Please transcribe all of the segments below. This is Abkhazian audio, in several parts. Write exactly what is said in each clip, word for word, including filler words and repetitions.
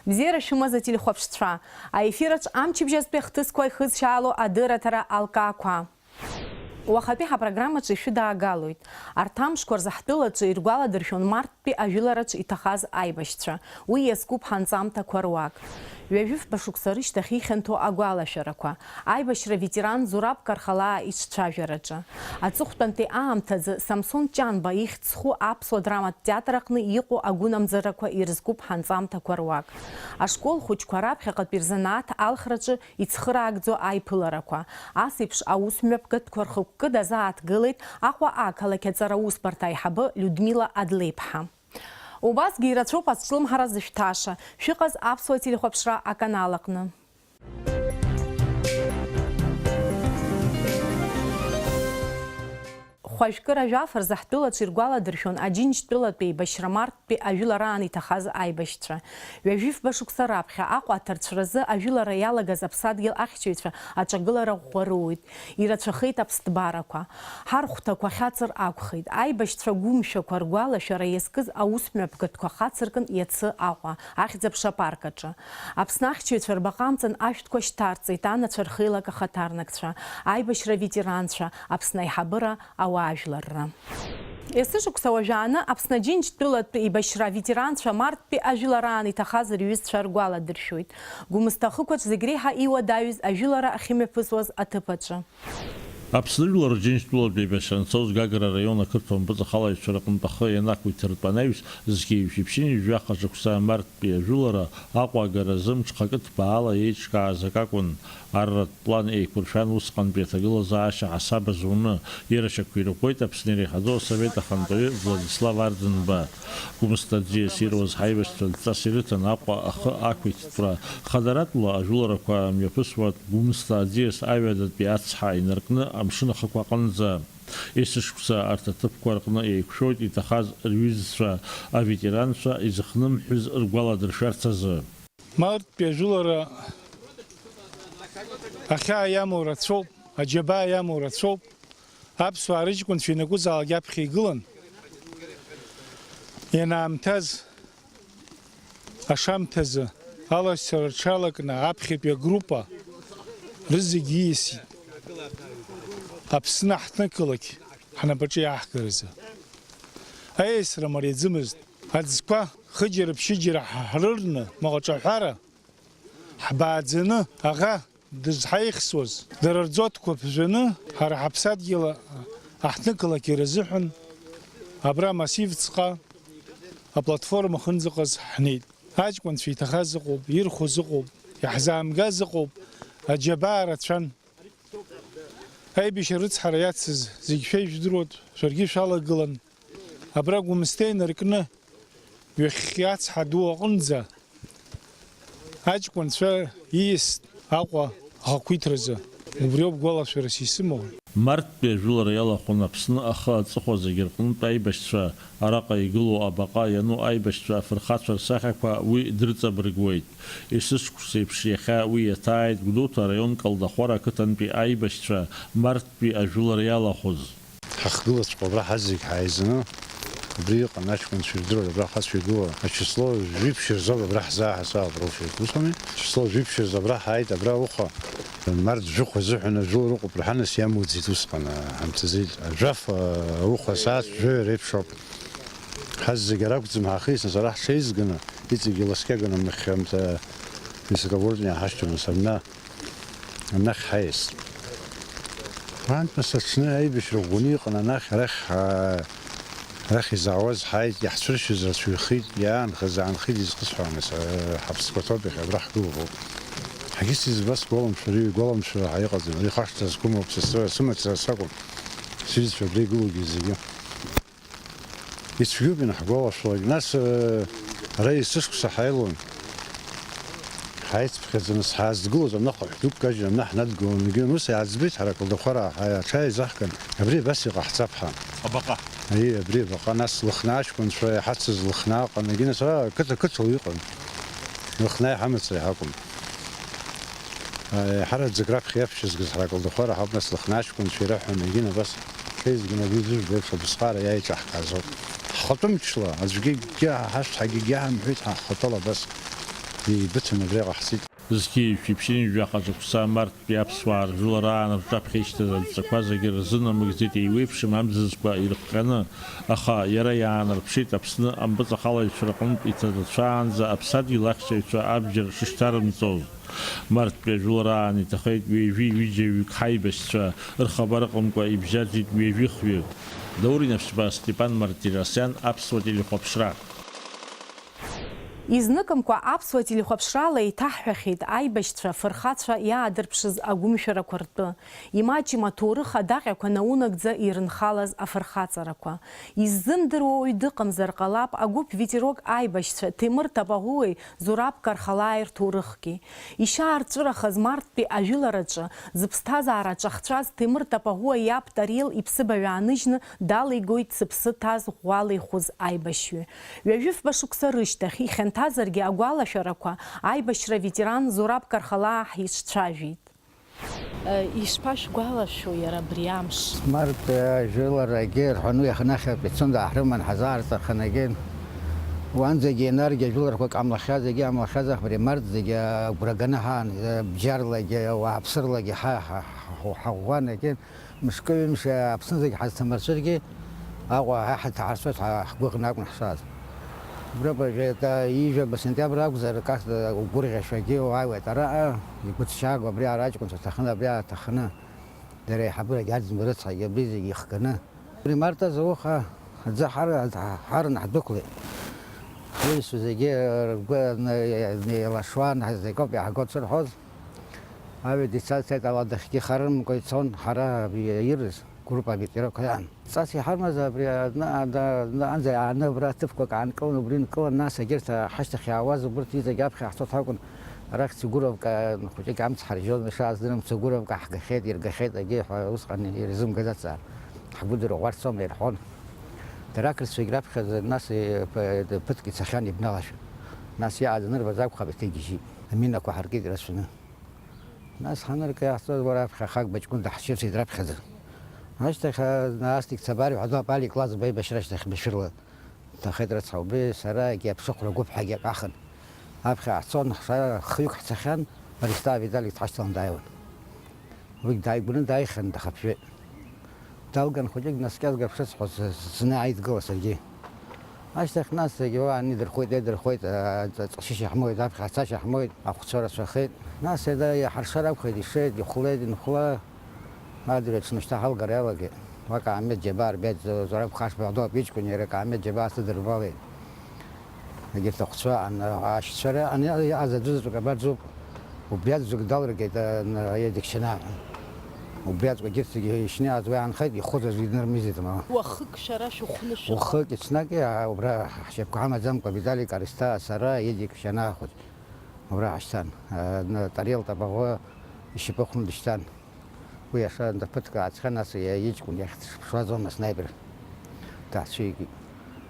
Бзиара шәымаз, ателехәаԥшцәа! Аефир аҿы амчыбжьазтәи ахҭысқәа ихызшьаало адырраҭара алкаақәа. Уахатәи ҳапрограммаҿы ишәыдаагалоит. Арҭ амшқәа рзы ҳтәылаҿы иргәаладыршәон марттәи ажәылараҿы иҭахаз аибашьцәа. Уи иазкуп ҳанҵамҭақәа руак. Ҩажәи фба шықәса рышьҭахь ихьанҭоу агәалашәарақәа. Аибашьра ветеран Зураб Кархалаа иҿцәажәараҿы. Аҵыхәтәантәи аамҭазы Самсон Ҷанба ихьӡ зху аԥсуа драматә театр аҟны иҟоу агәынамӡарақәа ирызкуп ҳанҵамҭақәа руак. Ашкол хәыҷқәа раԥхьаҟатәи рзанааҭ алхраҿы ицхыраагӡо аиԥыларақәа. Ас еиԥш аус мҩаԥгатәқәа рхықәкы дазааҭгылеит Аҟәа ақалақь аҵара усбарҭа аиҳабы Людмила Адлеиԥҳа. Убасгьы ирацәоуп азҿлымҳара зышәҭаша. Шәыҟаз аԥсуа телехәаԥшра аканал аҟны. Хәажәкыра жәаф рзы ҳтәылаҿы иргәаладыршәон Аџьынџьтәылатәи еибашьра марттәи ажәылараан иҭахаз аибашьцәа. Ҩажәи фба шықәса раԥхьа Аҟәа аҭарцәразы ажәылара иалагаз аԥсадгьыл ахьчаҩцәа аҿагылара ӷәӷәа роуит. Ирацәахеит аԥсҭбарақәа. Ҳархәҭақәа хьаҵыр акәхеит. Аибашьцәа гәымшәақәа ргәалашәара иазкыз аус мҩаԥгатәқәа хацыркын иацы Аҟәа, Ахьӡ-аԥша апарк аҿы. Аԥсны ахьчаҩцәа рбаҟа амҵан ашәҭқәа шьҭарҵеит анацәа рхеилак ахаҭарнакцәа, аибашьра аветеранцәа, Аԥсны аиҳабыра ауаажәларра. Есышықәса уажәааны Аԥсны Аџьынџьтәылатә еибашьра аветеранцәа марттәи ажәылараан иҭахаз рҩызцәа ргәаладыршәоит. Гәымсҭа ахықәаҿ зегь реиҳа иуадаҩыз ажәылара ахьымҩаԥысуаз аҭыԥ аҿы. Аԥсны жәлар Рџьынџьтәылатә еибашьра анцоз Гагра араион ақырҭуа мпыҵах алаҩцәа рҟынтә ахы ианақәиҭыртә анаҩс, зқьи жәшәи ԥшьынҩажәи жәаха шықәса марттәи ажәылара Аҟәа агаразы мҽхакы ҭбаала еиҿкааз акакәын. Арратә план еиқәыршәан усҟантәи аҭагылазаашьа ҳасаб азуны, ирашьақәа ирӷәӷәеит Аԥсны иреиҳаӡоу асовет ахантәаҩы Владислав Арӡынба. Гәымсҭа аӡиас ируаз ҳаибашьцәа адҵас ирыҭан Аҟәа ахы ақәиҭтәра. Хадаратәла ажәыларақәа мҩаԥысуан Гәымсҭа аӡиас аҩадатәи ацҳа инаркны амшын ахықә аҟынӡа. Есышықәса арҭ аҭыԥқәа рҟны еиқәшәоит иҭахаз рҩызцәа, аветеранцәа изыхнымҳәыз ргәаладыршәарц азы. Марттәи ажәылара ахьаа иамоу рацәоуп, аџьабаа иамоу рацәоуп. Аԥсуаа рыҷкәынцәа ианакәызаалак аԥхьа игылан. Ианаамҭаз ашамҭазы, алашьцара рҽалакны аԥхьатәи агруппа рызегь ииасит. Аԥсны аҳҭнықалақь ҳнапаҿы иааҳгаразы. Аиасра мариаӡымызт. Аӡқәа хыџьара-ԥшьыџьара ҳрырны, маҟаҿаҳәара, ҳбааӡаны аӷа дызҳаихсуаз, дара рӡоҭқәа ԥжәаны, ҳара ҳаԥсадгьыл аҳҭнықалақь ирзыҳәан, абра амассивҵҟа аплатформа ахьынӡаҟаз ҳнеит. Аҷкәынцәа иҭахаз ыҟоуп, ирхәыз ыҟоуп, иаҳзаамгаз ыҟоуп, аџьабаа рацәан. Аибашьра рыцҳара иацыз зегь шәа ижәдыруеит, шәаргьы шәалагылан. Абра Гәымсҭа инаркны, ҩахьхьи ацҳа ду аҟынӡа аҷкәынцәа ииаст Аҟәа ахақәиҭразы. Убриоуп гәалашәарас исымоу. Марттәи ажәылара иалахәын Аԥсны ахы аҵыхәа зегьы рҟнытә аибашьцәа, араҟа игылоу абаҟа иану аибашьцәа афырхацәа рсахьақәа уи дрыҵабыргуеит. Есышықәс еиԥш иахьа уи иаҭааит Гәдоуҭа араион Калдахәара ақыҭантәи аибашьцәа марттәи ажәылара иалахәыз. Ҳахгылаҵәҟьоуп абра ҳазегь ҳааизаны. Убри иҟан аҷкәынцәа ирдыруан, абра ахацәа игылан. Ачисло жәиԥшь рзоуп абра ҳзааҳасаауп, Рауф, усҟами? Ачисло жәиԥшь рзы абра ҳааит, абра ауха. Март жәохә азыҳәан ажәылара ыҟоуп рҳәан, нас иамуӡеит усҟан, ҳамҭазы. Жәаф ауха асааҭ жәаҩа реиԥш ауп. Ҳазегь ара акәӡам ҳахиасны, ара ҳҽеизганы, иҵегьы ласкьаганы мыхьамҭа высоковольтный иаҳашьҭуан, нас абна. Анахь ҳаиас. Антәи саҽны аибашьра ӷәӷәаны иҟан, анахь арахь, аа, арахь изаауаз ҳааит, иаҳцәыршьыз рацәаҩхеит, иаанхаз аанхеит, изхысҳәааныз, аа, ҳаԥсқәа ҭоуп, иахьа абра ҳгылоуп. Ҳагьыс избас гәаламшәари, гәаламшәара ҳа иҟаӡам, ари ихашҭра зқәым ауп, са сымацара сакәым, сҩызцәа абра игылоугьы зегьы. Ицәгьоуп ианаҳгәалашәалак. Нас, э, ара есышықәса ҳаилон. Ҳаицԥхьаӡаны сҳаазгылоз, анаҟа ҳдәықәкажьын, анаҟа ҳнадгылон, егьи ус иааӡбеит ҳара Калдахәараа, ҳа-, аҽааизаҳган, абри абас иҟаҳҵап ҳәа. Абаҟа? Аиеи, абри абаҟа, нас Лыхнаа аҷкәынцәа иҳацыз Лыхнааҟан, егьи нас ара қыҭа-қыҭала иҟан. Лыхнаа иҳамацара иҳакәын. Еиҳараӡак раԥхьа иаԥшьызгаз ҳара Калдахәара ҳауп, нас Лыхнаа аҷкәынцәа ираҳәаны, егьи абас ҳеизганы абри зыжәбо еиԥш абысҟаара иааиҿаҳкаазоуп. Ҳхатәы мчла, аӡәгьы акгьы ҳашәҭ, ҳагьгьы ҳамҳәеит, ҳа ҳхатәала абас. Еибыҭаны абра иҟаҳҵеит. Зқьи жәшәи ԥшьынҩажәи жәаха шықәса марттәи аԥсуаа ржәылараан рҿаԥхьа ишьҭаз адҵақәа зегьы рзынамыгӡеит, еиуеиԥшым амзызқәа ирыхҟьаны, аха иара иаанарԥшит Аԥсны ампыҵахалаҩцәа рҟынтә иҭаацәаанӡа аԥсадгьыл ахьчаҩцәа абџьар шышьҭарымҵоз. Марттәи ажәылараан иҭахеит ҩажәи ҩыџьаҩык ҳаибашьцәа, рхабар ыҟамкәа ибжьаӡит ҩажәи хҩык. Даур Инапсиԥа, Степан Мартиросиан, Аԥсуа телехәаԥшра. Изныкымкәа аԥсуа телехәаԥшрала еиҭаҳҳәахьеит аибашьцәа афырхацәа иаадырԥшыз агәымшәарақәа ртәы, имаҷым аҭоурых адаҟьақәа наунагӡа ирынхалаз афырхаҵарақәа. Иззымдыруа уаҩ дыҟамзар ҟалап агәыԥ Ветерок аибашьцәа Ҭемыр Тапаӷәуеи Зураб Кархалааи рҭоурыхгьы. Ишьаарҵәырахаз марттәи ажәылараҿы зыԥсҭазаара ҿахҵәаз Ҭемыр Тапаӷәуа иаб Тариел иԥсыбаҩ ааныжьны далигоит зыԥсы ҭаз ӷәӷәала ихәыз аибашьҩы. Ҩажәи фба шықәса рышьҭахь, ихьанҭазаргьы агәалашәарақәа аибашьра аветеран Зураб Кархалаа ҳицәажәеит. Ишԥашәгәалашәо иара абри амш? Март, э, жәыларагьы рҳәоны иахнахьаԥ ицон дааҳрыман ҳазаарҵаханагьы. Уанӡагьы ианаргьы ажәыларақәа камлахьаз, зегьы амлахьаз, аха абри март зегьы агәра ганы ҳаан, э, бџьарлагьы, уааԥсырлагьы ҳа-, ҳа-, ҳа-, ҳаӷәӷәанагьы. Мышкы-ҩымш Аԥсны зегь ҳазҭамырцәыргьы, Аҟәа ҳа ҳаҭаҳарцәоит ҳа ҳгәыӷны акәын ҳшааз. Убра бажәа-, ижәаба сентиабр акәзар, как-то угәырӷьашәагьы уааиуеит араҟа, игәыҭшьаагоу абри ара аҷкәынцәа ҭахын, абри аҭахны, дара аиҳабырагьы аӡынба рыцҳагьы абри зегь ихганы. Убри март азы уха аӡы ҳар-, ҳарны ҳдәықәлеит. Ҳҩызцәа зегьы ргәы ны-, неилашуан, ҳазегоуп иаҳго дшырҳәоз. Аҩада ицаз цеит, ауадахьгьы харымкәа ицон, ҳара абри ирыз группа ветерокқәа иаан. Ҵас иҳармаз абри аҩны, ада-, аҩны, анӡа иааны абра ҭыԥқәак аанкылан, убри нкылан, нас егьырҭ ҳашьҭахь иаауаз убырҭ иҵегь аԥхьа ҳцоит ҳакәын. Арахь Цигуровка хәыҷык амц ҳаржьон, ишааздырам, Цигуровка ҳгахьеит, иргахьеит, егьи ҳәа усҟан ирзымгаз аҵаа. Ҳгәы дырӷәӷәарцома ирҳәон. Дара ақырҭцәагь раԥхьаӡа, нас, э, п-, ԥыҭк ицахьан ибналашәа. Нас иааӡанырбаз акәхап, иҭагьежьит. Аминақәа ҳаркит ирацәаны. Нас ҳанырка иаҳҵоз, уара аԥхьа хак баҷкәын даҳшьырцеит раԥхьаӡа. Ашьҭахь, а, Астик Цабари ҳәа ду апали класс беибашьра ашьҭахь башәырла дҭахеит рыцҳа, убри сара егьи аԥшыхәра гәыԥ ҳәагьы акахын. Аԥхьа ҳцон, ҳшара хҩык ҳцахьан, Аристаа Виталик дҳашьҭалан дааиуан. Уигь дааигәаны дааихьан, дахаԥжәеит. Далган хәыҷык днаскьазгар ԥшыцҳәа зны ааидгыла саргьы. Ашьҭахь нас зегьы уа анидырхуеит, еидырхуеит, аҵ-, аҵҟьашьа ҳмоуит, аԥхьа ацашьа ҳмоуит, ахәцәа рацәахеит. Нас еида иаҳаршар акәхеит, ишеит, ихәлеит, инхәла, адырҩаҽны шьҭа ҳалгара иалагеит. Уа Каамеҭ џьабаа рбеит, Зураб Хашба ду аԥиҷкәын иара Каамеҭ џьабаа сыдырбалеит. Егьырҭ ахәцәа ан-, ашьцәа ра-, ан-, иҟаз аӡәызаҵәык абарҵоуп, убри аӡәзаҵәык далыргеит, ан-, аедикшьанаа. Убри аӡәк егьырҭ зегьы ишьны иааз уи аанхеит, ихәыцыз уи днырмыжьит, ма. Уахык шәара шәыхәны шәыҟан? Уахыки ҽнаки, а, убра ҳшьапқәа ҳамаӡамкәа Виталик Арисҭаа, сара, Едик Шьанаа хәыҷ убра ҳашьҭан. А, н-, Тариел Тапаӷәы ишьапы хәны дышьҭан. Уи иаша ԥыҭк ааҵхьан, нас иа-, иҷкәын иахь дшыԥшуаз аума, снайпер даацәигеит.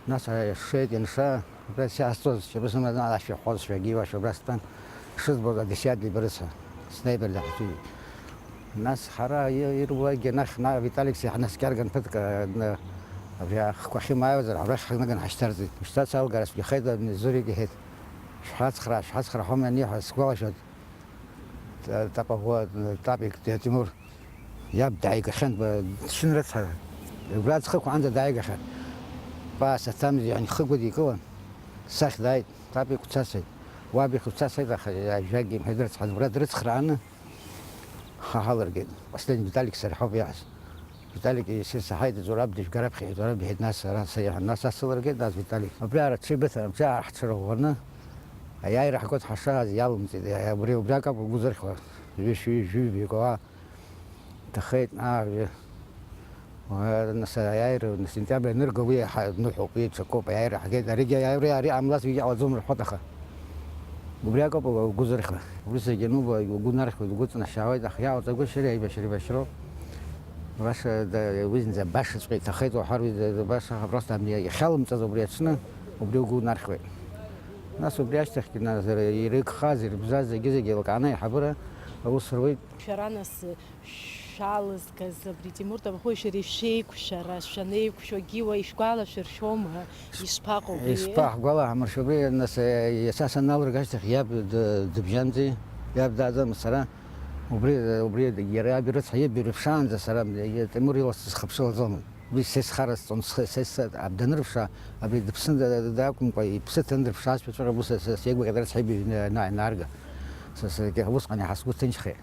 Нас ара ишеит, ианша, абра сиаасҵоз, шьапы сымазан, ашәа ҳәозшәагьы уашәа убра стәан, ишызбоз адесятник рыцҳа, снайпер даҳцәигеит. Нас ҳара и-, ирулакгьы анахь, на-, Виталик сиҳанаскьарган ԥыҭк, а, на-, абри ахқәа ахьымааиуазар, арахь ҳнаган ҳашьҭарҵеит. Ушьҭа салгара сгәаҳҭеит, Зурик иҳәеит, шәҳацхраа, шәҳацхраа ҳәа ҳаман иҳәа сгәалашәоит. Тапаӷәы, Тапик, Тимур, иаб дааигахьан, ба-, дшьын рыцҳа, убра ӡхықәаанӡа дааигахьан. Паа саҭамзи, ани хыгәыдикылан, сахь дааит, Тапик уцасеит, уабихь уцасеит, аха ажәакгьы имҳәеит, рыцҳа, убра дрыцхрааны ҳа ҳалыргеит. Последний Виталик сара ҳауп иаҳаз. Виталик исырсаҳаит, Зураб дыжәга раԥхьа, Зураб иҳәеит, нас ара сеиҳәа, нас асылыргеит, нас Виталик. Абри ара ҽеибыҭан, абри ара ҳҽырӷәӷәаны, аиааира ҳгоит ҳашааз, иалымҵит, абри убриак акәын лгәы зырхьуа, ҩышәи, жәаҩа икуа ҭахеит, аа, уи, уа, нас аиааира, нас сентиабр анырга, уи ҳа-, ныҳәоуп, уи ҽакоуп, аиааира ҳгеит, аригьы аиааира, ари ҟамлаз, уигьы ҟалаӡом рҳәоит, аха. Убри акоуп лгәы зырхьуа. Убри зегьы ануба, лгәы нархьуеит, лгәы ҵнашьаауеит, аха иаҟаҵагәышьар еибашьра-еибашьроуп. Баша, да, уи зынӡа башаҵәҟьа иҭахеит уҳәар, уи да, баша, просто абни иахьалымҵаз убри аҽны, убри лгәы нархьуеит. Нас убри ашьҭахьгьы, нас, ирыгхаз, ирыбзаз зегьы-зегьы еилкааны аиҳабыра аус руеит. Шәара нас, шә-, Шәалызгаз абри Тимур Табахои шәареи шәеиқәшәара, шәанеиқәшәогьы уа ишәгәалашәыршәома? Ишԥаҟоу убри? Ишԥаҳгәалаҳамыршәо, убри, нас, иацы саналырга ашьҭахь иаб д-, дыбжьамзи, иаб дааӡамызт сара. Убри, убри иара иаб ирыцҳа, иаб ирыԥшаанӡа сара Тимур иласҵаз схыԥшылаӡомызт. Уи сесхаразҵон, схы, сес-, аб данырԥшаа, абри дыԥсны да-, да-, дакәымкәа, иԥсы ҭаны дырԥшаазшәа цәырга, ус са, са сеигәырӷьеит, ара сҳәеит, ҩны, ана-, анаарга. Са, са, усҟан иаҳа сгәы ҭынчхеит.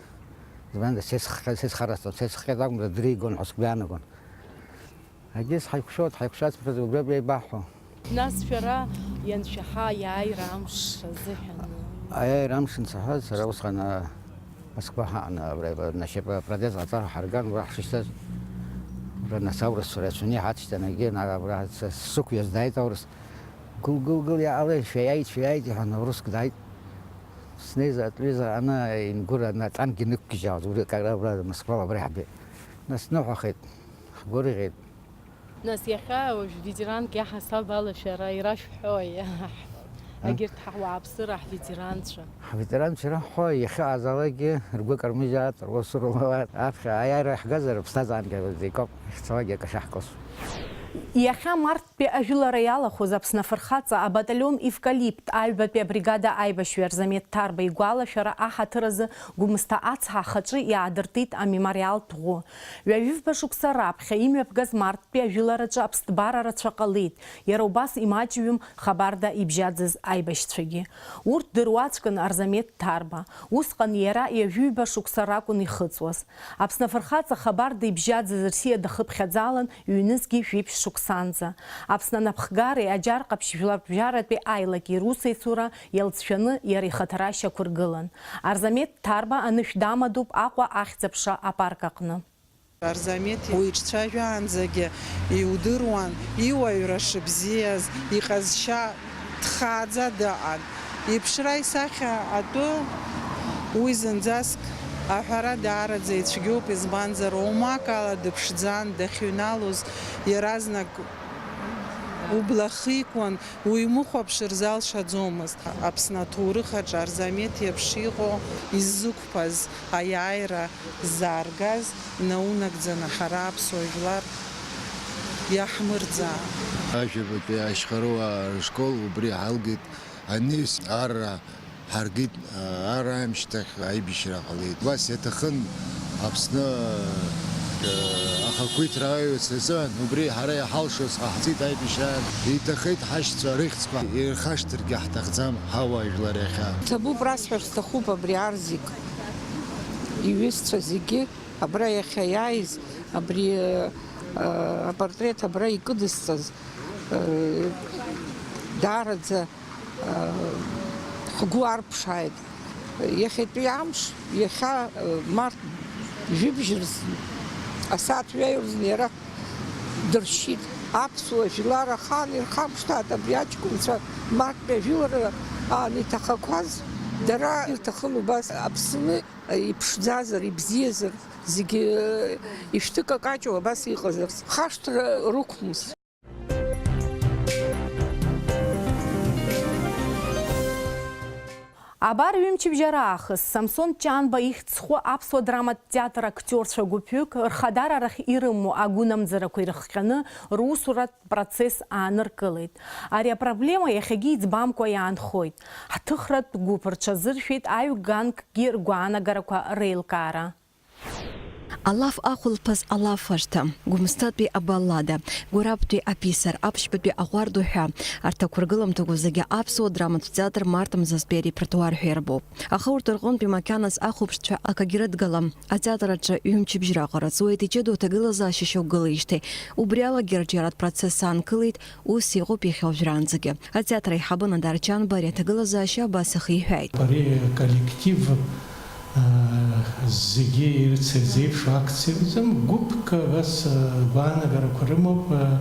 Избанзар, сесх-, сесхаразҵон, сесхеит акәымзар, дыригон ҳәа сгәы иаанагон. Егьыс ҳаиқәшәоит, ҳаиқәшәацыԥхьаӡа убриоуп еибаҳҳәо. Нас шәара ианшәаҳа, аиааира амш азыҳәан? Аиааира амш ансаҳаз, сара усҟан, а, Москва ҳаҟан, абра, абра, нашьапы апротез ҟаҵар ҳарган, уа ҳшышьҭаз, абра нас аурысцәа рацәаны иҳацшьҭан, егьи, на-, абра сы-, сықәиаз дааит аурыс. Гыл, гыл, гыл, иаалеи, шәаиааит, шәаиааит, иҳәан, аурыск дааит. Снеиза, атлеиза, ана, имгәыр, ана, атанкгьы нықәгьежьаауаз, убри акара, абра, Москвала абра иаҳбеит. Нас сныҳәахеит, ҳгәырӷьеит. Нас иахьа уажә ветеранк иаҳасаб ала шәара ирашәҳәои? Егьырҭ ҳа-, ҳуааԥсыра ҳветеранцәа. Ҳветеранцәа ираҳҳәо, иахьыҟазаалакгьы ргәы кармыжьаат, русура луаат, аԥхьа аиааира иаҳгазар, аԥсҭазаангьы икоуп, иахьцалакгьы акы шаҳкыз. Иахьа март Ҩынтәи ажәылара иалахәыз Аԥсны афырхаҵа абаталион Евкалипт аҩбатәи абригада аибашьҩы Арзамеҭ Ҭарба игәалашәара аҳаҭыр азы Гәымсҭа ацҳа ахаҿы иаадыртит амемориалтә ӷәы. Ҩажәи жәба шықәса раԥхьа имҩаԥгаз марттәи ажәылараҿы аԥсҭбара рацәа ҟалеит, иара убас имаҷҩым хабарда ибжьаӡыз аибашьцәагьы. Урҭ дыруаӡәкын Арзамеҭ Ҭарба. Усҟан иара ҩажәи ҩба шықәса ракәын ихыҵуаз. Аԥсны афырхаҵа хабарда ибжьаӡыз рсиа дахыԥхьаӡалан ҩнызқьи жәиԥшь шықәсанӡа. Аԥсны анапхгареи аџьар ҟаԥшь жәларбжьаратәи аилаки русеицура иалҵшәаны иара ихаҭара шьақәыргылан. Арзамеҭ Ҭарба анышә дамадоуп Аҟәа ахьӡ-аԥша апарк аҟны. Арзамеҭ уи иҿцәажәаанӡагьы иудыруан иуаҩра шыбзиаз, иҟазшьа дхааӡа дыҟан. Иԥшра исахьа атәы уи зынӡаск аҳәара даараӡа ицәгьоуп, избанзар, оумак ала дыԥшӡан, дахьыҩналоз иаразнак убла хикуан, уимыхәаԥшыр залшаӡомызт. Аԥсны аҭоурых аҿы Арзамеҭ иеиԥш иҟоу, иззықәԥаз, аиааира зааргаз наунагӡаны ҳара аԥсуа жәлар иаҳмырӡаа. Ашәабатәи ашьхаруаа рышкол убри ҳалгеит. Анаҩс арра ҳаргеит, ара аамышьҭахь аибашьра ҟалеит. Убас иаҭахын Аԥсны, э, ахақәиҭра аиуеит сазыҳәан, убри ҳара иҳалшоз ҟаҳҵеит аибашьраан. Иҭахеит ҳашьцәа рыхьӡқәа ирхашҭыргьы ҳҭахӡам ҳауаажәлар иахьа. Ҭабуп расҳәар сҭахуп абри ар зегь, иҩызцәа зегьы абра иахьа иааиз, абри, э, апортрет абра икыдысҵаз, э, даараӡа ҳгәы арԥшааит. Иахьатәи амш, иахьа, март жәибжь рзы, асааҭ ҩаҩа рзы иара дыршьит. Аԥсуа жәлар ахаан ирхамышҭааит абри аҷкәынцәа, марттәи ажәылара аан иҭахақәаз. Дара ирҭахын убас Аԥсны иԥшӡазар, ибзиазар, зегьы ишәҭыкакаҷуа абас иҟазарц. Хашҭра рықәмыз. Абар ҩымчыбжьара аахыс Самсон Ҷанба ихьӡ зху аԥсуа драматә театр актиорцәа гәыԥҩык рхадара рахь ирымоу агәынамӡарақәа ирыхҟьаны русуратә процесс ааныркылеит. Ари апроблема иахьагьы иӡбамкәа иаанхоит. Ҳҭыхратә гәыԥ рҽазыршәеит аҩ-ганкгьы ргәаанагарақәа реилкаара. Алаф ахәылԥаз алафашҭа, Гәымсҭатәи абаллада, Гәараптәи аписар, Аԥшьбатәи аҟәардә уҳәа, арҭ ақәыргыламҭақәа зегьы аԥсуа драматә театр март мзазтәи арепертуар ҳәа ирбоуп. Аха урҭ рҟынтәи макьаназ ахәаԥшцәа акагьы рыдгалам. Атеатр аҿы ҩымчыбжьара ҟарҵоит иҷыдоу аҭагылазаашьа шьақәгылеижьҭеи. Убри алагьы арҿиаратә процесс аанкылеит, ус иҟоуп иахьа уажәраанӡагьы. Атеатр аиҳабы Нодар Ҷанба ари аҭагылазаашьа абас ахиҳәааит. Ари аколлектив, аа, зегьы ирыцырц еиԥшу акциа рзын гәыԥк абас, аа, гәаанагарақәа рымоуп, аа,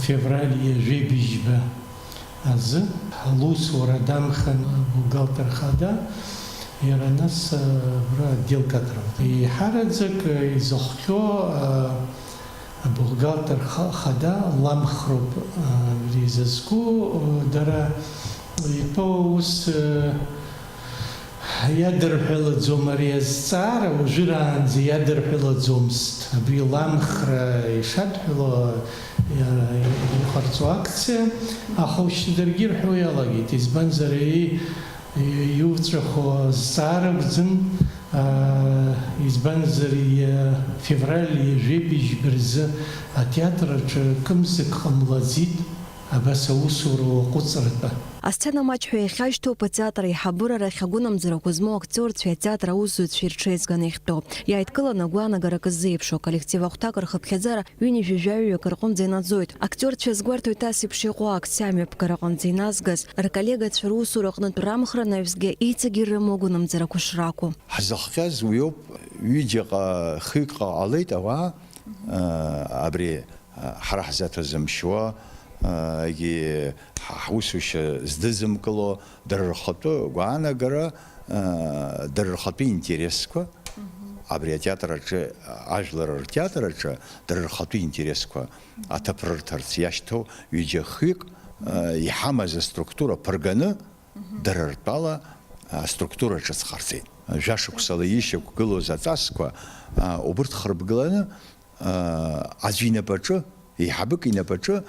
февраль ҩажәи быжьба азы лусура дамхан абухгалтер хада, иара нас, аа, абра отдел кадров. Еиҳараӡак изыхҟьо, аа, Абухгалтер ха-, хада ламхроуп, а, изызку, а, дара итәоу аус, а, Иадырҳәалаӡом ари азҵаара, уажәраанӡа иадырҳәалаӡомызт. Абри Ламхра ишадҳәало, иа-, иҟарҵо акциа, аха уажәшьҭа даргьы ирҳәо иалагеит, избанзар, и-, и-, иуҵәаху азҵаара акәӡам, аа, избанзар, иа-, февраль ҩажәи быжьба рзы атеатр аҿы кымзак ҟамлаӡеит. Абас аусура уаҟәыҵратәы. Асцена маҷ ҳәа иахьашьҭоуп атеатр аиҳабыра рахь агәынамӡарақәа змоу актиорцәеи атеатр аусзуҩцәеи рҽеизганы иахьтәоу. Иааидкыланы агәаанагарак ззеиԥшу аколлектив ахәҭак рхыԥхьаӡара ҩынҩажәи жәаҩаҩык рҟынӡа инаӡоит. Актиорцәа иазгәарҭоит ас еиԥш иҟоу акциа амҩаԥгара аҟынӡа иназгаз, рколлегацәа русураҟнытә рамхра анаҩсгьы иҵегьы ирымоу агәынамӡарақәа шракәу. Ҳзыхҟьаз уиоуп, ҩыџьаҟа, хҩыкҟа ҟалеит ауаа, абри ҳара ҳзаҭәазымшьуа, егьи ҳусушьа здызымкыло, дара рхатәы гәаанагара, дара рхатәы интересқәа, абри атеатр аҿы, ажәлар ртеатр аҿы дара рхатәы интересқәа аҭыԥ рырҭарц иашьҭоу ҩыџьа хҩык иҳамаз аструктура ԥырганы, дара ртәала аструктура ҿыц ҟарҵеит. Жәашықәсала ишьақәгылоз аҵасқәа, убырҭ хырбгаланы, аӡәы инапаҿы, еиҳабык инапаҿы,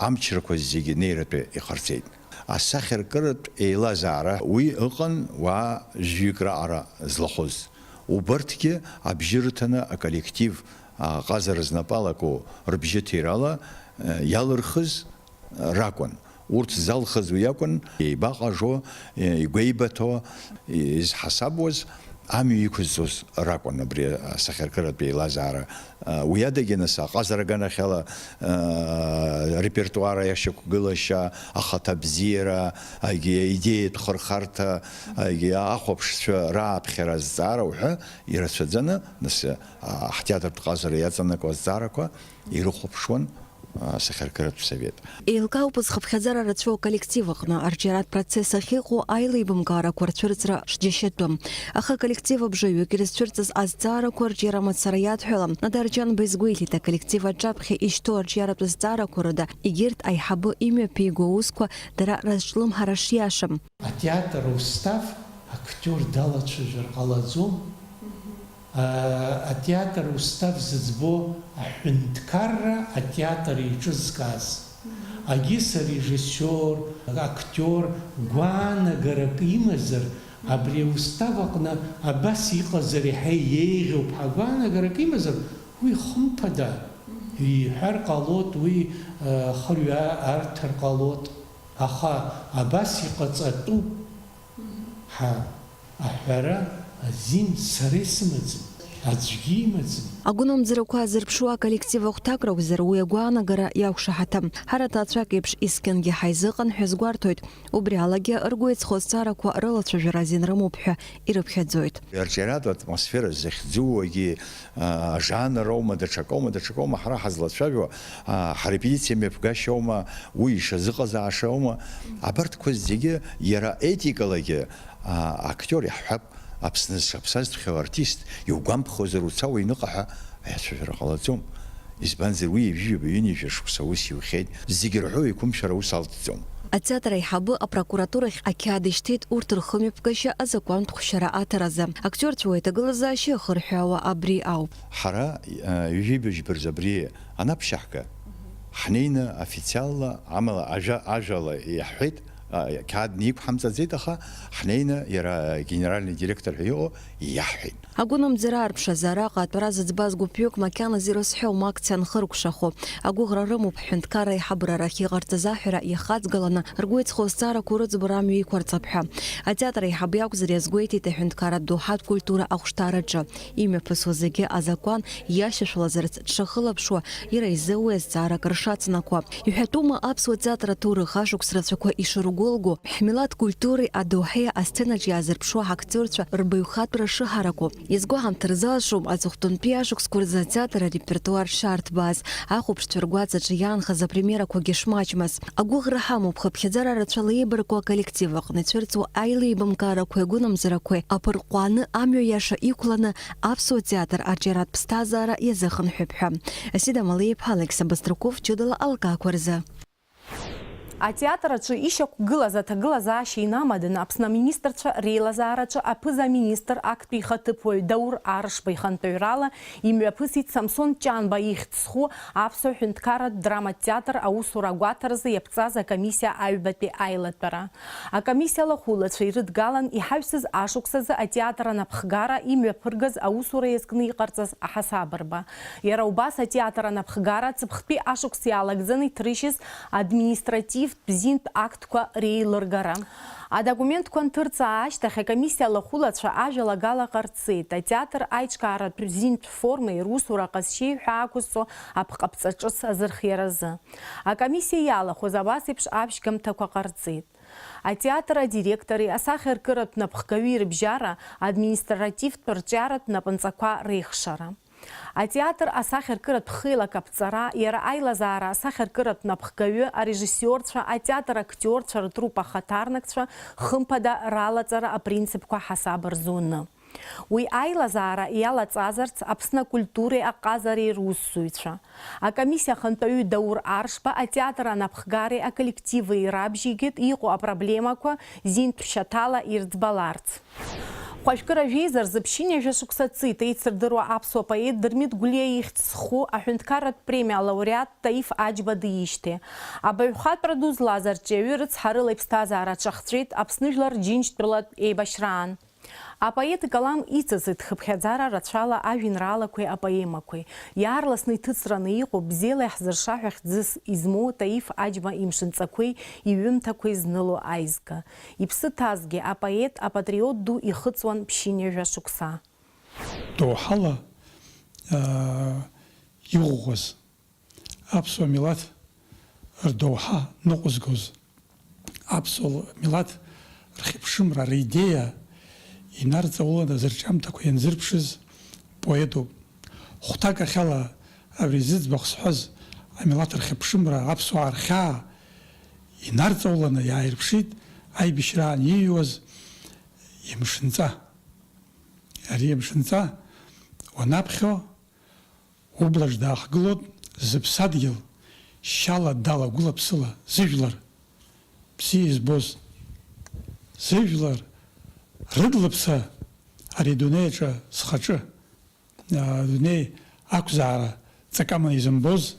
амчрақәа зегьы неиратәы иҟарҵеит. Асахьаркыратә еилазаара уи ыҟан уаа жәҩык раҟара злахәыз. Убырҭгьы абжьы рыҭаны аколлектив, аҟазара знапы алаку рыбжьы ҭирала, иалырхыз ракәын. Урҭ залхыз уи акәын, еибаҟажо, игәеибаҭо, изҳасабуаз, амҩа иқәызҵоз ракәын абри асахьаркыратә еилазаара. Уи адагьы нас аҟазара аганахьала, репертуар ашьақәгылашьа, ахаҭабзиара, егьи аидеиатә хырхарҭа, егьи ахәаԥшцәа рааԥхьара азҵаара уҳәа ирацәаӡаны, нас, ҳтеатртә ҟазара иаҵанакуа азҵаарақәа ирыхәаԥшуан асахьаркыратә совет. Еилкаауп зхыԥхьаӡара рацәоу аколлектив аҟны арҿиаратә процесс ахьыҟоу аилеибамкаарақәа рцәырҵра шџьашьатәым. Аха аколлектив абжаҩык ирызцәырҵыз азҵаарақәа рҿиара мацара иадҳәалам. Надар Џьанба изгәеиҭеит, аколлектив аҿаԥхьа ишьҭоу арҿиаратә зҵаарақәа рыда егьырҭ аиҳабы имҩаԥиго аусқәа дара разҿлымҳара шиашам. Атеатр устав актиор далацәажәар ҟалаӡом. Атеатр устав зыӡбо аҳәынҭқарра атеатр еиҿызкааз. Егьыс арежиссиор, актиор гәаанагарак имазар, абри устав аҟны абас иҟазар иаҳа еиӷьуп ҳәа гәаанагарак имазар, уи хымԥада иҳәар ҟалоит, уи, э, хырҩа арҭар ҟалоит. Аха абас иҟаҵатәуп ҳәа аҳәара азин сара исымаӡам, аӡәгьы имаӡам. Агәынамӡарақәа азырԥшуа аколлектив ахәҭак ракәзар, уи агәаанагара иақәшаҳаҭым. Ҳара аҭаацәак еиԥш есқьынгьы ҳаизыҟан ҳәа згәарҭоит. Убри алагьы ргәы иҵхо азҵаарақәа рылацәажәара азин рымоуп ҳәа ирыԥхьаӡоит. Арҿиаратә атмосфера захьӡу, егьи ажанр аума, даҽакоума, даҽакоума, ҳара ҳазлацәажәо, ҳарепетициа мҩаԥгашьоума, уи ишазыҟазаашоума, абарҭқәа зегьы иара етикалагьы, актиор иаҳҳәап, Аԥсны зҽаԥсазтәхьоу артист, иугәамԥхозар уца уҩныҟа ҳәа ацәажәара ҟалаӡом. Избанзар, уи ҩажәа ҩынҩажәа шықәса аус иухьеит, зегьы рҳәо еиқәымшәара аус алҵӡом. Атеатр аиҳабы апрокуратурахь ақьаад ишьҭеит урҭ рхымҩаԥгашьа азакәантә хәшьара аҭаразы. Актиорцәа уеиҭагылазаашьа иахырҳәаауа абри ауп. Ҳара, э, ҩажәи быжьба рзы абри анаԥшьаҳга, ҳнеины официалла, амала ажәа-, ажәала иаҳҳәеит, а, қьаад неиқәҳамҵаӡеит, аха ҳнеины иара генеральный директор ҳәа иҟоу иаҳҳәеит. Агәынамӡара арԥшазы араҟа атәара зыӡбаз гәыԥҩык макьаназы ирызҳәом акциа анхыркәшахо. Агәыӷра рымоуп ҳҳәынҭқарра аиҳабыра рахь иҟарҵаз аҳәара иахаҵгыланы ргәы иҵхо азҵаарақәа рыӡбара амҩа иқәырҵап ҳәа. Атеатр аиҳабы иакәзар иазгәеиҭеит аҳәынҭқарратә доуҳатә культура ахәшҭаараҿы. Имҩаԥысуа зегьы азакәан иашьашәалазарц дшахылаԥшуа, иара изы уи азҵаарак ршацнакуа. Иҳәатәума аԥсуа театр аҭоурых ашықәс рацәақәа ишыргәылго, ҳмилаҭ культуреи адоуҳеи асценаҿ иаазырԥшуа ҳактиорцәа рбаҩхатәра шыҳараку? Иазгәаҳамҭар залшом, аҵыхәтәантәи ашықәсқәа рзы атеатр арепертуар шарҭбааз, ахәаԥшцәа ргәаҵаҿы иаанхаз апремиерақәагьы шмаҷмыз. Агәыӷра ҳамоуп, хыԥхьаӡара рацәала еибарку аколлектив аҟны ицәырҵуа аилеибамкаарақәеи агәынамӡарақәеи аԥырҟәҟәааны амҩа иаша иқәланы аԥсуа театр арҿиаратә ԥсҭазаара иазыхынҳәып ҳәа. Асида Малиеиԥҳа, Алықьса Баструков, ҷыдала алкаақәа рзы. Атеатр аҿы ишьақәгылаз аҭагылазаашьа инамаданы Аԥсны аминистрцәа реилазаараҿы аԥыза-министр актәи ихаҭыԥуаҩ Даур Арышба ихантәаҩрала имҩаԥысит Самсон Ҷанба ихьӡ зху аԥсуа ҳәынҭқарратә драматә театр аусура агәаҭаразы иаԥҵаз акомиссиа аҩбатәи аилатәара. Акомиссиа алахәылацәа ирыдгалан иҳаҩсыз ашықәсазы атеатр анапхгара имҩаԥыргаз аусура иазкны иҟарҵаз аҳасабырба. Иара убас атеатр анапхгара ҵыԥхтәи ашықәс иалагӡаны иҭрыжьыз административтә зинтә актқәа реилыргара. Адокументқәа нҭырҵаа ашьҭахь акомиссиа алахәылацәа ажәалагала ҟарҵеит, атеатр аиҿкааратә зинтә формеи русура ҟазшьеи ҳәа ақәызҵо апҟаԥҵа ҿыц азырхиаразы. Акомиссиа иалахәыз абас еиԥш абжьгамҭақәа ҟарҵеит. Атеатр адиректори асахьаркыратә напхгаҩи рыбжьара административтә рҿиаратә напынҵақәа реихшара. Атеатр асахьаркыратә хеилак аԥҵара, иара аилазаара асахьаркыратә напхгаҩы, арежиссиорцәа, атеатр актиорцәа ртруппа ахаҭарнакцәа, хымԥада, ралаҵара апринципқәа ҳасаб рзуны. Уи аилазаара иалаҵазарц Аԥсны акультуреи аҟазареи русзуҩцәа. Акомиссиа ахантәаҩы Даур Аршба атеатр анапхгареи аколлективи рабжьигеит иҟоу апроблемақәа зинтә шьаҭала ирӡбаларц. Хәажәкыра жәеиза рзы ԥшьынҩажәа шықәса ҵит еицырдыруа аԥсуа поет Дырмит Гәлиа ихьӡ зху аҳәынҭқарратә премиа алауреат Таиф Аџьба диижьҭеи. Абаҩхатәра ду злаз арҿиаҩы рыцҳарыла иԥсҭазаара аҽахҵәеит Аԥсны жәлар Џьынџьтәылатә еибашьраан. Апоет икалам иҵазеит хыԥхьаӡара рацәала ажәеинраалақәеи апоемақәеи. Иаарласны иҭыҵраны иҟоуп бзиала иаҳзырша ҳәа хьӡыс измоу Таиф Аџьба имшынҵақәеи иҩымҭақәеи зныло аизга. Иԥсы ҭазгьы апоет, апатриот ду ихыҵуан ԥшьынҩажәа шықәса. Доуҳала, аа, иӷәӷәаз, аԥсуа милаҭ рдоуҳа ныҟәызгоз, аԥсуа милаҭ рхьыԥшымра, ридеиа инарҵауланы зырҿиамҭақәа ианзырԥшыз поетуп. Хәҭак ахьала абри зыӡбахә сҳәаз, амилаҭ рхьыԥшымра, аԥсуаа рхьаа инарҵауланы иааирԥшит аибашьраан ииҩуаз имшынҵа. Ари имшынҵа уанаԥхьо, Ублаҿ даахгылоит зыԥсадгьыл шьала дала гәыла-ԥсыла зыжәлар бзиа избоз, зыжәлар рыдлыԥса ари адунеи аҿы зхаҿы, а, адунеи ақәзаара ҵакы аманы изымбоз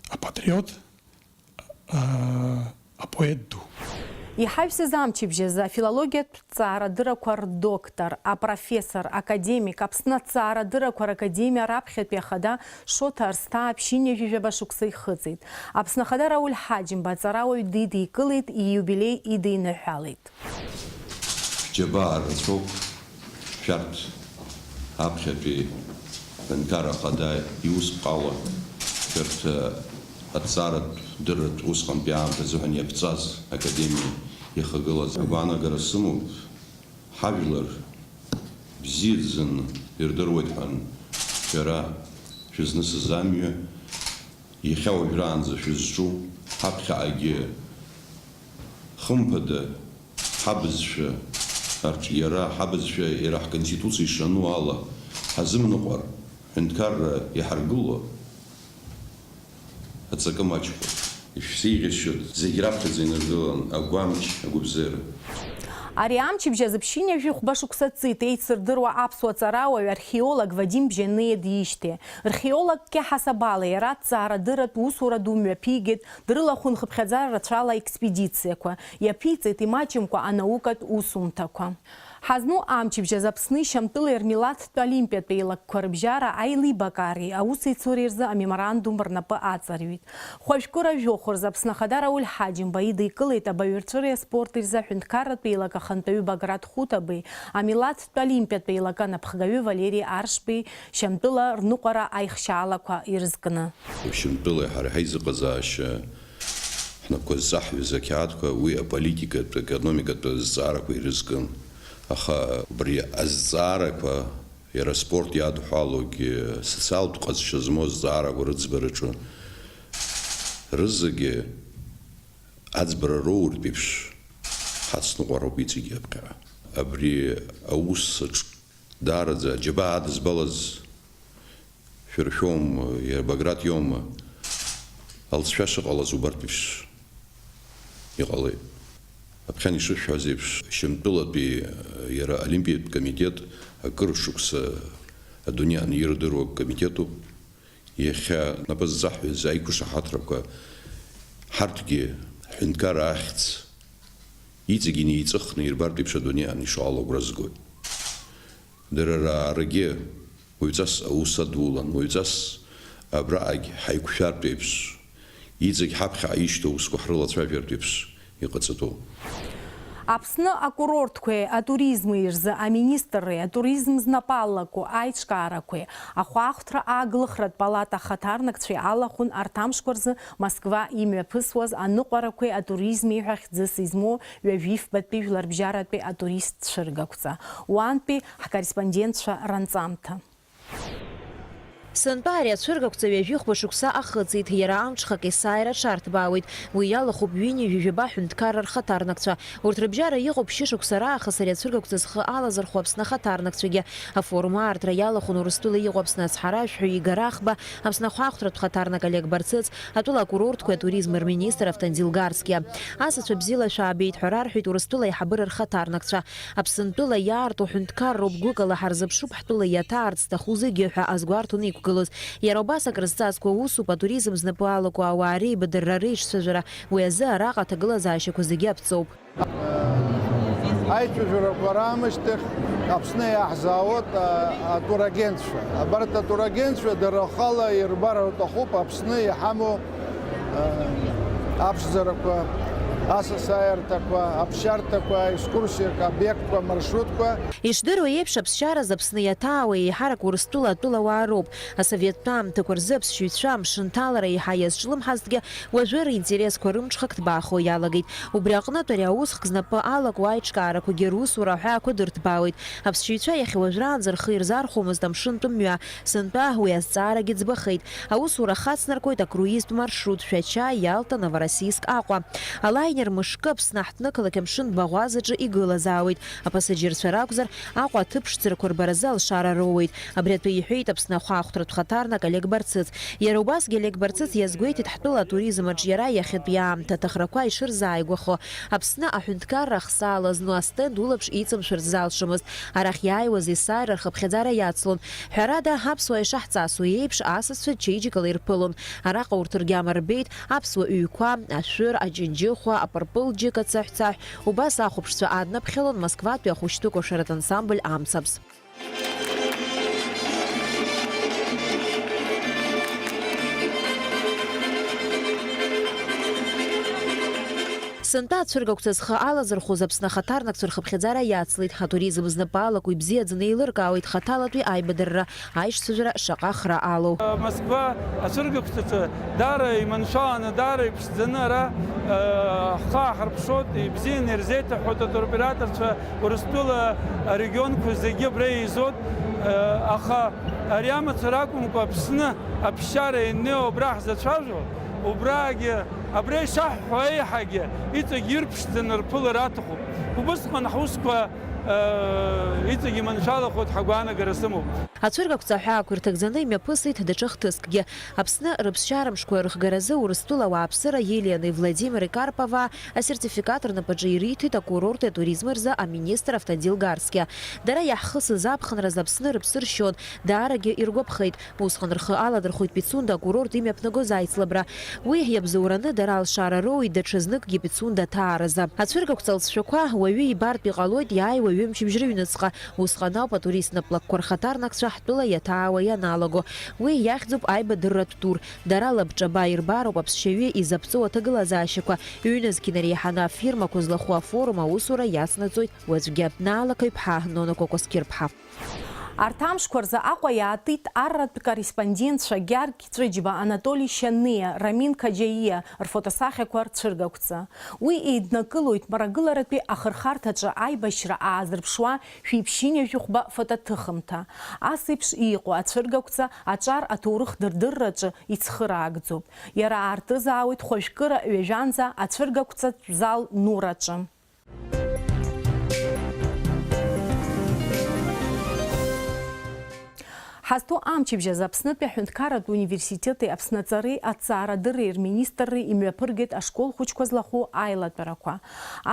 апатриот, а, апоет ду. Иҳаҩсыз амчыбжь азы афилологиатә ҭҵаарадырақәа рдоктор, апрофессор, академик, Аԥсны аҭҵаарадырақәа ракадемиа раԥхьатәи ахада Шоҭа Арсҭаа ԥшьынҩажәи жәаба шықәса ихыҵит. Аԥсны ахада Рауль Ҳаџьымба аҵарауаҩ дидикылеит, ииубилеи идиныҳәалеит. Шәџьабаа рацәоуп шәарҭ аԥхьатәи аҳәынҭқарра ахада иусԥҟала, шәарҭ аҭҵааратә дырратә усҟантәи аамҭа азыҳәан иаԥҵаз академиа иахагылаз. Агәаанагара сымоуп, ҳажәлар бзиаӡаны ирдыруеит ҳәа шәара шәызнысыз амҩа, иахьа уажәраанӡа шәызҿу, ҳаԥхьаҟагьы хымԥада, ҳабызшәа арҿиара, ҳабызшәа иара ҳконституциа ишану ала ҳазымныҟәар, ҳҳәынҭқарра иҳаргыло аҵакы маҷхоит. Ишәзеиӷьасшьоит зегь раԥхьаӡа инаргылан агәамч, агәыбзиара. Ари амчыбжь азы ԥшьынҩажәи хәба шықәса ҵит еицырдыруа аԥсуа ҵарауаҩ археолог Вадим Бжьаниа диижьҭеи. Археологк иаҳасабала иара аҭҵаарадырратә усура ду мҩаԥигеит, дрылахәын хыԥхьаӡара рацәала аекспедициақәа, иаԥиҵеит имаҷымкәа анаукатә усумҭақәа. Ҳазну амчыбжь азы Аԥсни Шьамтәылеи рмилаҭтә олимпиатә еилакқәа рыбжьара аилибакаареи аусеицуреи рзы амеморандум рнапы аҵарҩит. Хәажәкыра жәохә рзы Аԥсны Ахада Рауль Ҳаџьымба идикылеит абаҩрҵәыреи аспорти рзы аҳәынҭқарратә еилак ахантәаҩы Баграт Хәыҭабеи, амилаҭтә олимпиатә еилакы анапхгаҩы Валери Аршбеи Шьамтәыла рныҟәара аихшьаалақәа ирызкны. Шьамтәылеи ҳареи ҳаизыҟазаашьа ҳнапқәа зҵаҳҩыз ақьаадқәа уи аполитикатә, аекономикатә зҵаарақәа ирызкын. Аха убри азҵаарақәа, иара аспорт иадҳәалоугьы, социалтә ҟазшьа змоу азҵаарақәа рыӡбараҿы рызегьы аӡбара роуртә еиԥш ҳацныҟәароуп иҵегьы аԥхьаҟа. Абри аус аҿы даараӡа аџьабаа адызбалаз шәара шәоума, иара Баграт иоума, алҵшәа шыҟалаз убарҭ еиԥш Иҟалеит. Аԥхьан ишышәҳәаз еиԥш, Шьамтәылатәи, э, иара Олимпиатә комитет акыр шықәса адунеи анирдыруа комитетуп. Иахьа напы ззаҳҳәаз аиқәшаҳаҭрақәа ҳарҭгьы ҳҳәынҭқарра ахьӡ иҵегь инеиҵыхны ирбартә еиԥш адунеи анишоу ала агәра згоит. Дара раарагьы уаҩҵас аус адулан, уаҩҵас абраҟагь ҳаиқәшәартә еиԥш, иҵегь ҳаԥхьаҟа ишьҭоу усқәа ҳрылацәажәартә еиԥш иҟаҵатәуп. Аԥсны акурортқәеи атуризми рзы аминистрреи атуризм знапы алаку аиҿкаарақәеи ахәаахәҭра ааглыхратә палата ахаҭарнакцәеи алахәын арҭ амшқәа рзы Москва имҩаԥысуаз аныҟәарақәеи атуризми ҳәа хьӡыс измоу ҩажәифбатәи жәларбжьаратәи атурист цәыргақәҵа. Уантәи ҳкорреспондентцәа ранҵамҭа. Сынтәа ари ацәыргақәҵа ҩажәихәба шықәса ахыҵит, иара амҽхак есааира аҽарҭбаауеит. Уи иалахәуп ҩынҩажәи жәаба ҳәынҭқарра рхаҭарнакцәа. Урҭ рыбжьара иҟоуп шьышықәса раахыс ари ацәыргақәҵа зхы алазырхәо Аԥсны ахаҭарнакцәагьы. Афорум аартра иалахәын Урыстәыла иҟоу Аԥсны ацҳаражәҳәаҩ Игор Ахба, Аԥсны ахәаахәҭратә хаҭарнак Олег Барцыц, атәыла акурортқәеи атуризми рминистр Автандил Гарскиа. Асасцәа бзиала шәаабеит ҳәа рарҳәеит Урыстәыла аиҳабыра рхаҭарнакцәа. Аԥсынтәыла иаарту ҳәынҭқарроуп, гәыкала ҳарзыԥшуп ҳтәыла иаҭаарц зҭаху зегьы ҳәа азгәарҭон иқәгылоз. Иара убас акрызҵазкуа усуп атуризм знапы алаку ауаа реибадырра, реиҿцәажәара, уи азы араҟа аҭагылазаашьақәа зегьы аԥҵоуп. Аицәажәарақәа раамышьҭахь Аԥсны иаҳзаауеит, а, атурагентцәа. Абарҭ атурагентцәа дара рхала ирбар рҭахуп Аԥсны иҳамоу, а, аԥшӡарақәа, асасааирҭақәа, аԥсшьарҭақәа, аекскурсиақәа, обиектқәа, маршрутқәа. Ишдыру еиԥш, аԥсшьара Аԥсны иаҭаауа еиҳарак Урыстәыла атәылауаа роуп. Асоветтә аамҭақәа рзы аԥсшьаҩцәа амшынҭалара еиҳа иазҿлымҳазҭгьы, уажәы ринтересқәа рымҽхак ҭбаахо иалагеит. Убри аҟнытә ари аусхк знапы алаку аиҿкаарақәагьы русура аҳәаақәа дырҭбаауеит. Аԥсшьаҩцәа иахьа уажәраанӡа рхы ирзархәомызт амшынтә мҩа, сынтәа уи азҵаарагьы ӡбахеит. Аусура хацнаркуеит акруизтә маршрут Шәача, Иалта, Новороссийск, Аҟәа. Алаинер мышкы Аԥсны аҳҭнықалақь амшынтә баӷәазаҿы игылазаауеит. Апасаџьырцәа ракәзар, Аҟәа аҭыԥ ԥшӡарақәа рбаразы алшара роуеит. Абри атәы иҳәеит Аԥсны ахәаахәҭратә хаҭарнак Олег Барцыц. Иара убасгьы Олег Барцыц иазгәеиҭеит ҳтәыла атуризм аҿиара иахьатәи аамҭа аҭахрақәа ишырзааигәахо. Аԥсны аҳәынҭқарра ахсаала зну астенд улаԥш иҵамшәарц залшомызт. Арахь иааиуаз есааира рхыԥхьаӡара иацлон. Ҳәарада, аԥсуаа ишаҳҵасу еиԥш, асасцәа чеиџьыкала ирԥылон. Араҟа урҭ ргьама рбеит аԥсуа ҩқәа, ашәыр, аџьынџьыхәа, апырпыл џьыка цаҳә-цаҳә. Убас ахәаԥшцәа аднаԥхьалон Москватәи ахәыҷтәы кәашаратә ансамбль Амцабз. Сынтәа ацәыргақәҵа зхы алазырхәыз Аԥсны ахаҭарнакцәа рхыԥхьаӡара иацлеит. Атуризм знапы алаку ибзиаӡаны еилыркаауеит хаҭалатәи аибадырра, аиҿцәажәара шаҟа хра алоу. Москва ацәыргақәҵаҿы даара иманшәаланы, даара иԥшӡаны ара, э, ҳхы ааҳарԥшуеит, ибзианы ирзеиҭаҳәоит атуроператорцәа, Урыстәыла арегионқәа зегьы абра еизоит, э, аха ари амацара акәымкәа, Аԥсны аԥсшьара ианнеиуа абра ҳзацәажәо, убраагьы, абра ишаҳҳәо еиҳагьы иҵегь ирԥшӡаны рԥылара аҭахуп. Убысҟан ҳусқәа, э, иҵегь иманшәалахоит ҳәа агәаанагара сымоуп. Ацәыргақәҵа аҳәаақәа ирҭагӡаны имҩаԥысит даҽа хҭыскгьы. Аԥсны рыԥсшьара мшқәа рыхгаразы Урыстәыла ауааԥсыра Елианеи Владимир Карповаа асертификат рнапаҿы ириҭеит акурорти атуризми рзы аминистр Автандил Гарскиа. Дара иаҳхысыз аԥхынразы Аԥсны рыԥсы ршьон, даарагьы иргәаԥхеит. Усҟан рхы аладырхәит Пицунда акурорт имҩаԥнагоз аицлабра. Уи иабзоураны дара алшара роуеит даҽазныкгьы Пицунда аҭааразы. Ацәыргақәҵа алҵшәақәа уаҩы ибартә иҟалоит иааиуа ҩымчыбжь рыҩныҵҟа. Усҟан ауп атурист наплакқәа рхаҭарнакцәа ҳтәыла иаҭаауа ианалаго. Уи иахьӡуп аибадырратә тур. Дара лабҿаба ирбароуп аԥсшьаҩы изаԥҵоу аҭагылазаашьақәа. Ҩнызқь инареиҳаны афирмақәа злахәу афорум аусура иацнаҵоит уаҵәгьы. Наала Қаҩԥҳа, Нона Кәакәасқьырԥҳа. Арҭ амшқәа рзы Аҟәа иаатит арратә корреспондентцәа Гьаргь Ҵәыџьба, Анатоли Шьаниа, Рамин Қаџьаиа рфотосахьақәа рцәыргақәҵа. Уи еиднакылоит мрагыларатәи ахырхарҭаҿы аибашьра аазырԥшуа шәиԥшьынҩажәи хәба фотоҭыхымҭа. Ас еиԥш иҟоу ацәыргақәҵа аҿар аҭоурых дырдырраҿы ицхыраагӡоуп. Иара аартызаауеит хәажәкыра ҩажәанӡа ацәыргақәҵатә зал Нураҿы. Ҳазҭоу амчыбжь азы Аԥснытәи аҳәынҭқарратә университети Аԥсны аҵареи аҭҵаарадырреи рминистрреи имҩаԥыргеит ашкол хәыҷқәа злахәу аилатәарақәа.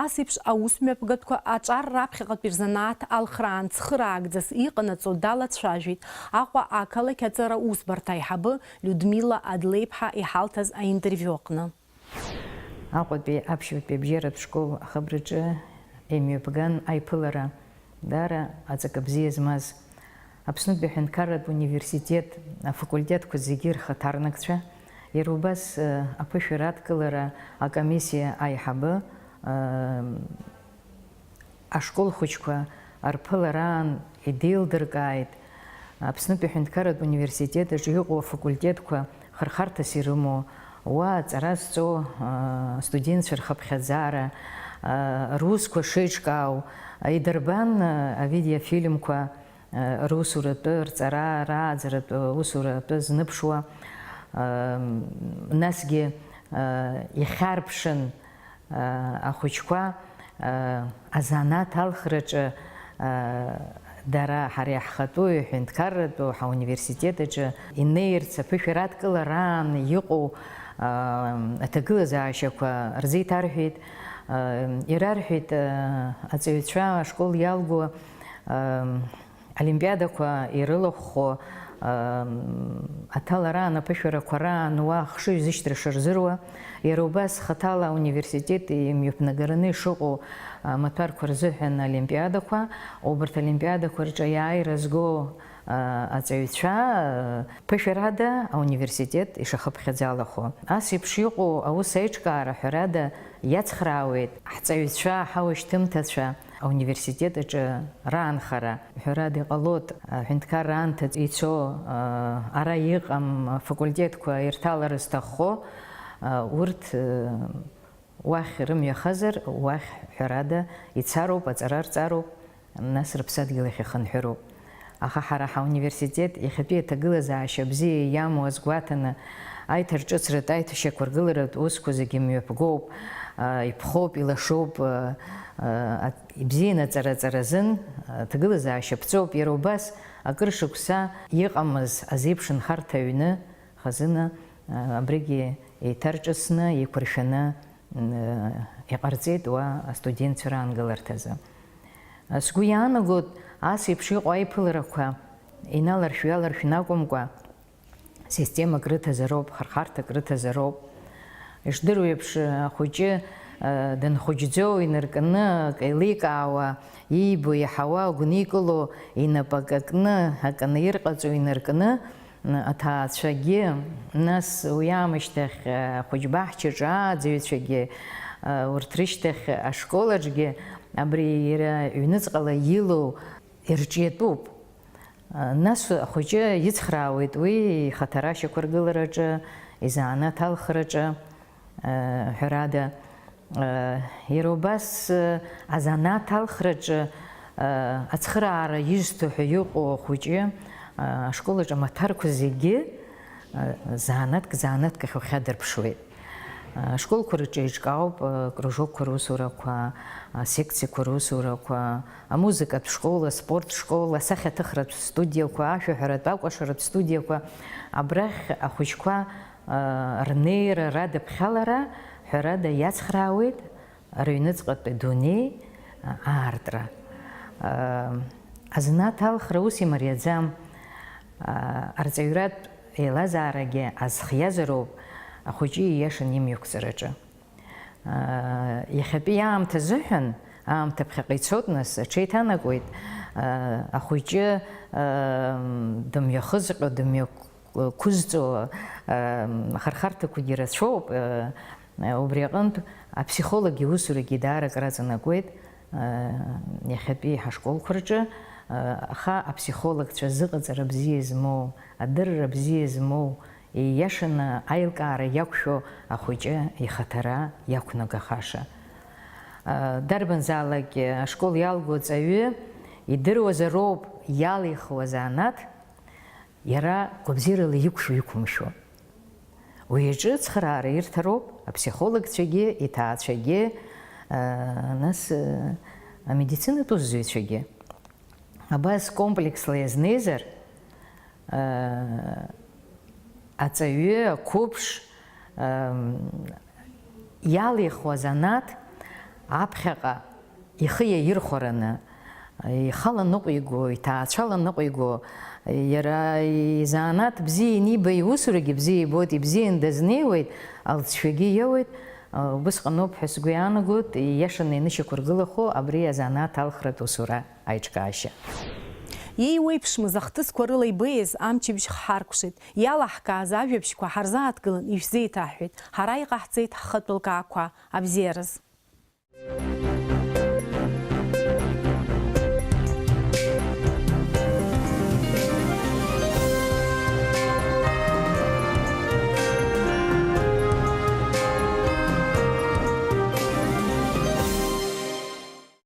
Ас еиԥш аус мҩаԥгатәқәа аҿар раԥхьаҟатәи рзанааҭ алхраан цхыраагӡас иҟанаҵо далацәажәеит Аҟәа ақалақь аҵара усбарҭа аиҳабы Людмила Адлеиԥҳа иҳалҭаз аинтервиу аҟны. Аҟәатәи аԥшьбатәи абжьаратә школ ахыбраҿы имҩаԥган аиԥылара, даара аҵакы бзиа змаз. Аԥснытәи аҳәынҭқарратә университет афакультетқәа зегьы рхаҭарнакцәа, иара убас, э, аԥышәара адкылара акомиссиа аиҳабы, э, ашкол хәыҷқәа рԥылараан идеилдыркааит, Аԥснытәи аҳәынҭқарратә университет аҿы иҟоу афакультетқәа хырхарҭас ирымоу, уа аҵара зҵо, а, астудентцәа рхыԥхьаӡара, а, русқәа шеиҿкаау, идырбан, а, авидеофильмқәа, а, русуратәы, рҵара, рааӡаратә усуратәы зныԥшуа, а, насгьы, а, ихьарԥшын, ахәыҷқәа азанааҭ алхраҿы дара ҳара иаҳхатәу, иҳәынҭқарратәу, ҳауниверситет аҿы инеирц аԥышәара адкылараан иҟоу аҭагылазаашьақәа рзеиҭарҳәеит, ирарҳәеит аҵаҩцәа ашкол иалгоу олимпиадақәа ирылахәхо, аҭалараан аԥышәарақәа раан уа ахшыҩзышьҭра шырзыруа, иара убас хаҭала ауниверситет имҩаԥнагараны ишыҟоу амаҭәарқәа рзыҳәан олимпиадақәа, убарҭ олимпиадақәа рҿы аиааира зго аҵаҩцәа ԥышәарада ауниверситет ишахыԥхьаӡалахо. Ас еиԥш иҟоу аус аиҿкаара ҳәарада иацхраауеит ҳҵаҩцәа, ҳауашьҭымҭацәа, ауниверситет аҿы раанхара, ҳәарада, иҟалоит, аҳәынҭқарра аамҭа ицо, ара иҟам афакультетқәа ирҭалара зҭаххо, урҭ уахь рымҩахазар, уахь, ҳәарада, ицароуп, аҵара рҵароуп, нас рыԥсадгьыл ахь ихынҳәыроуп. Аха ҳара ҳауниверситет иахьатәи аҭагылазаашьа бзиа иамоу азгәаҭаны, аиҭарҿыцратә, аиҭашьақәыргыларатә усқәа зегьы мҩаԥгоуп, иԥхоуп, илашоуп, ибзианы аҵара-аҵаразын, аҭагылазаашьа ԥҵәоуп, иара убас акыр шықәса иҟамыз азеиԥш нхарҭа аҩны, хазына, абригьы еиҭарҿыцны, еиқәыршәаны, иҟарҵеит уа астудентцәа раангыларҭазы. Сгәы иаанагоит, ас еиԥш иҟоу аиԥыларақәа иналаршә-ҩаларшәны акәымкәа, системак рыҭазароуп, хырхарҭак рыҭазароуп. Ишдыру еиԥш, ахәыҷы, данхәыҷӡоу инаркны, акы еиликаауа, иибо, иаҳауа, агәникыло, инапы акакны, акы наирҟаҵо инаркны, аҭаацәагьы, нас уи аамышьҭахь ахәыҷбаҳчаҿы ааӡаҩцәагьы, урҭ рышьҭахь ашкол аҿгьы абри иара ҩныҵҟала илоу ирҿиатәуп. Нас ахәыҷы ицхраауеит уи ихаҭара ашьақәыргылараҿы, изанааҭ алхраҿы, ҳәарада, иара убас азанааҭ алхраҿы ацхыраара изҭо ҳәа иҟоу ахәыҷы ашкол аҿы амаҭәарқәа зегьы занааҭк, занааҭк ахь ухьадырԥшуеит. Ашколқәа рҿы еиҿкаауп акружокқәа русурақәа, асекциақәа русурақәа, амузыкатә школ, аспорт школ, асахьаҭыхратә студиақәа, ашәаҳәаратә, акәашаратә студиақәа. Абрахь ахәыҷқәа, а, рнеира радыԥхьалара, ҳәарада, иацхраауеит рыҩныҵҟатәи дунеи, а, аартра. А, азанааҭ алхра ус имариаӡам. А, арҵаҩратә еилазаарагьы азхиазароуп ахәыҷы ииашаны имҩақәҵараҿы. Иахьатәи аамҭа азыҳәан, аамҭа ԥхьаҟа ицоит, нас, аҽеиҭанакуеит, ахәыҷы дымҩахызҟьо, дымҩақәызҵо, ахырхарҭақәагьы рацәоуп, убри аҟынтә аԥсихолог иусурагьы даара акраҵанакуеит иахьатәи ҳашколқәа рҿы, аха аԥсихологцәа зыҟаҵара бзиа змоу, адырра бзиа змоу, Ииашаны аилкаара иақәшәо ахәыҷы ихаҭара иақәнагахаша. Дарбанзаалак ашкол иалгоу аҵаҩы идыруазароуп иалихуа занааҭ, иара гәабзиарала иқәшәо, иқәымшәо. Уи аҿы ацхыраара ирҭароуп аԥсихологцәагьы, иҭаацәагьы, нас, амедицинатә усзуҩцәагьы. Абас комплексла иазнеизар, Аҵаҩы, ақәыԥш, ам, иалихуа азанааҭ аԥхьаҟа ихы иаирхәараны, ихала ныҟәиго, иҭаацәала ныҟәиго, иара изанааҭ бзиа ианиба, иусурагьы бзиа ибоит, ибзианы дазнеиуеит, алҵшәагьы иоуеит. Убысҟаноуп ҳәа сгәы иаанагоит, ииашаны ианышьақәыргылахо абри азанааҭ алхратә усура аиҿкаашьа. Иеиуеиԥшмыз ахҭысқәа рыла ибеиаз амчыбжь ҳхаркәшеит, иалаҳкааз ажәабжьқәа ҳарзааҭгылан ишәзеиҭаҳҳәеит, ҳара иҟаҳҵеит ҳхатә лкаақәа абзиараз.